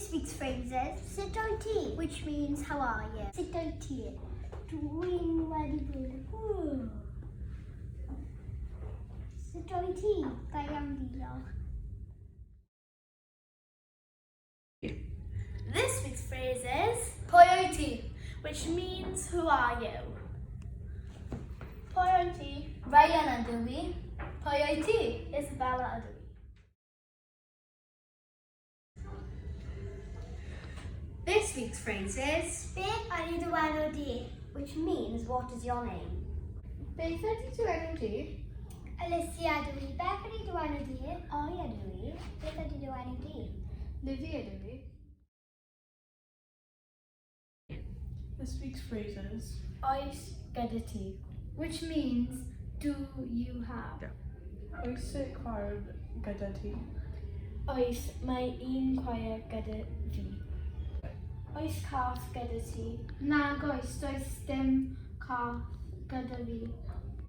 This week's phrase is Sut wyt ti? Which means how are you? Sut wyt ti? Dwi'n wedi bod. Sut wyt ti? Da iawn, diolch. This week's phrase is Pwy wyt ti? Which means who are you? Pwy wyt ti? Ryan ydw i. Pwy wyt ti? Isabella ydw i. This week's phrase is Beth ydy dy enw di? Which means what is your name? Beth ydy dy enw di? Alicia ydw i. Beth ydy dy enw di? Oi ydw i. Beth ydy dy enw di? Livy ydw i. This week's phrase is Oes gyda ti. Which means do you have? Oes y chwaer gyda ti? Oes, mae un chwaer gyda fi. Oes cath gyda ti? Nag oes, does dim cath gyda fi.